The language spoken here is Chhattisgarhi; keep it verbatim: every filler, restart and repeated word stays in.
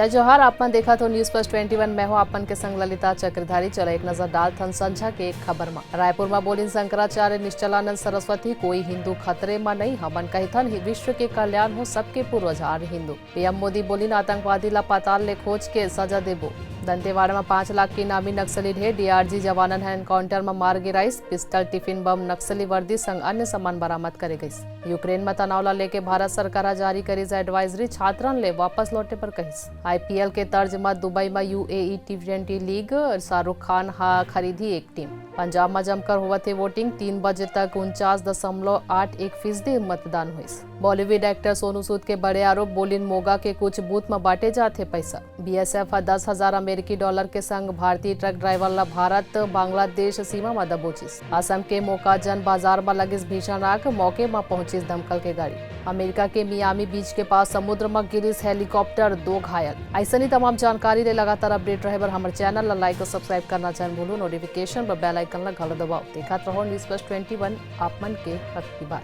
जोहार, आप मन देखत हो News First twenty one, मैं हूं आप मन के संग ललिता चक्रधारी। चलो एक नजर डालथन संझा के खबर म। रायपुर म बोलिन शंकराचार्य निश्चलानंद सरस्वती, कोई हिंदू खतरे म नहीं, हमन कहिथन विश्व के कल्याण हो, सबके पूर्वज आर्य हिंदू। पीएम मोदी बोलिन आतंकवादी ला पाताल ले खोज के सजा देबो। दंतेवाड़ा म पाँच लाख के इनामी नक्सली ढेर, डीआरजी जवानन ह एनकाउंटर म मार गिराइस, पिस्टल, टिफिन बम, नक्सली वर्दी संग अन्य सामान बरामद करे गइस। यूक्रेन म तनाव ला लेके भारत सरकार ह जारी करिस एडवाइजरी, छात्रन ले वापस लौटे बर कहिस। आईपीएल के तर्ज म दुबई म UAE T twenty league, Shahrukh Khan ह खरीदही एक टीम। पंजाब म जमकर होवत हे वोटिंग, तीन बजे तक उनचास दशमलव आठ एक फीसदी मतदान होइस। बॉलीवुड एक्टर सोनू सूद के बड़े आरोप, बोलिन मोगा के कुछ बूथ म बांटे जात हे पैसा। बीएसएफ ह दस हजार अमेरिकी डॉलर के संग भारतीय ट्रक ड्राइवर ला भारत बांग्लादेश सीमा म दबोचिस। असम के मोकाजन बाजार म लगिस भीषण आग, मौके म पहुंचिस दमकल के गाड़ी। अमेरिका के मियामी बीच के पास समुद्र म गिरिस हेलीकॉप्टर, दो घायल। अइसनी तमाम जानकारी ले लगातार अपडेट रहे बर हमर चैनल ला लाइक और सब्सक्राइब करना झन भूलू, नोटिफिकेशन बर बेल आइकन ला घलो दबाओ। देखत रहो News First twenty one, आप मन के हक की बात।